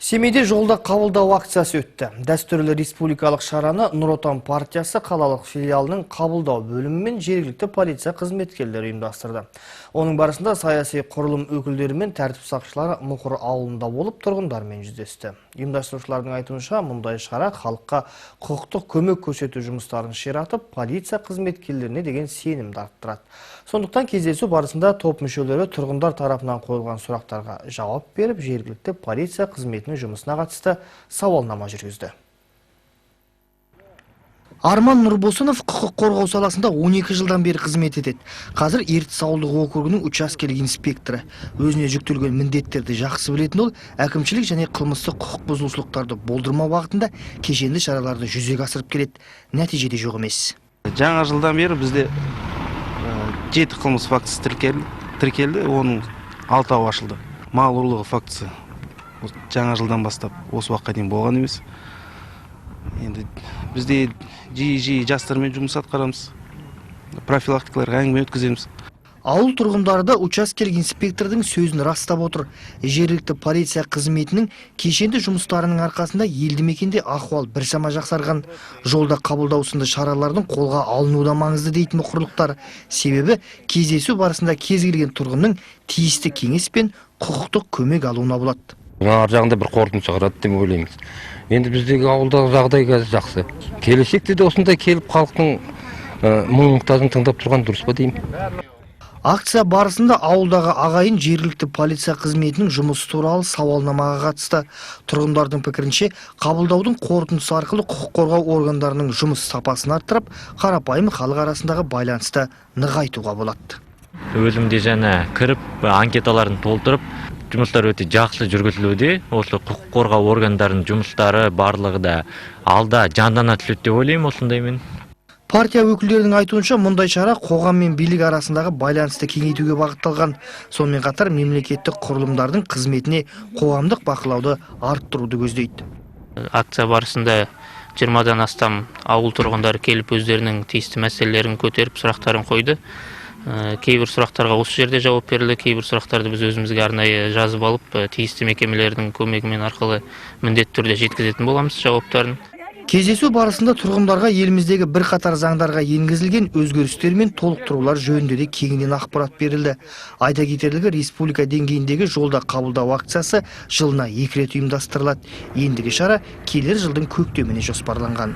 Семейде жолда қабылдау акциясы өтті. Дәстүрлі республикалық шараны Нұр Отан партиясы қалалық филиалының қабылдау бөлімі мен жергілікті полиция қызметкерлері ұйымдастырды. Оның барысында саяси құрылым өкілдері мен тәртіп сақшылары Мұқыр ауылында болып, тұрғындармен жүздесті. Ұйымдастырушылардың айтуынша, мұндай шара халыққа құқықтық көмек көрсету жұмыстарын ширатып, полиция қызметкерлеріне деген сенімді арттырады. Сондықтан кездесу барысында топ мүшелері тұрғындар тарапынан қойылған сұрақтарға жауап беріп, жергілікті полиция қызметінің жұмысына қатысты сауалнама жүргізді. Арман Нұрбосынов құқық қорғау саласында 12 жылдан бері қызмет етеді. Қазір Ертіс ауылдық округінің учаскелік инспекторы. Өзіне жүктелген міндеттерді жақсы білетін ол әкімшілік және қылмыстық құқық бұзушылықтарды болдырмау бағытында кешенді шараларды жүзеге асырып келеді. Нәтиже де жоқ емес. Жаңа жылдан бері бізде жеті қылмыс фактісі тіркелді, оның алтауы ашылды. Мал ұрлығы фактісі жаңа жылдан бастап осы уақытқа дейін болған емес. Енді бізде жиі-жиі жастармен жұмыс атқарамыз, профилактикаларға әңгіме өткіземіз. Ауыл тұрғындары да учаскелік инспектордың сөзін растап отыр. Жергілікті полиция қызметінің кешенді жұмыстарының арқасында елді мекенде ахуал біршама жақсарған. Жолда қабылдау сынды шаралардың қолға алынуы да маңызды дейді мұқырлықтар. Себебі кездесу барысында кез келген тұрғынның тиісті кеңес пен құқықтық көмек алуына болады. Ар жағында бір қорытынды шығарады деп ойлаймыз. Енді біздегі ауылдағы жағдай қазір жақсы. Келешекте де осындай келіп, халықтың мұң мұқтажын тыңдап тұрған дұрыс па деймін. Акция барысында ауылдағы ағайын жергілікті полиция қызметінің жұмысы туралы сауалнамаға қатысты. Тұрғындардың пікірінше, қабылдаудың қорытындысы арқылы құқық қорғау органдарының жұмыс сапасын арттырып, қарапайым халық арасындағы байланысты нығайтуға болады. Өзім де жаңа кіріп, анкеталарын толтырып, жұмыстар өте жақсы жүргізілуде. Осы құқық қорғау органдарының жұмыстары барлығы да алда жандана түседі деп ойлаймын осындаймен. Партия өкілдерінің айтуынша, мұндай шара қоғам мен билік арасындағы байланысты кеңейтуге бағытталған. Сонымен қатар мемлекеттік құрылымдардың қызметіне қоғамдық бақылауды арттыруды көздейді. Акция барысында 20-дан астам ауыл тұрғындары келіп, өздерінің тиісті мәселелерін көтеріп, сұрақтарын қойды. Кейбір сұрақтарға осы жерде жауап берілді, кейбір сұрақтарды біз өзімізге арнайы жазып алып, тиісті мекемелердің көмегімен арқылы міндетті түрде жеткізетін боламыз жауаптарын. Кездесу барысында тұрғындарға еліміздегі бірқатар заңдарға енгізілген өзгерістер мен толықтырулар жөнінде де кеңінен ақпарат берілді. Айта кетерлігі, республика деңгейіндегі жолда қабылдау акциясы жылына екі рет ұйымдастырылады. Ендігі шара келер жылдың көктеміне жоспарланған.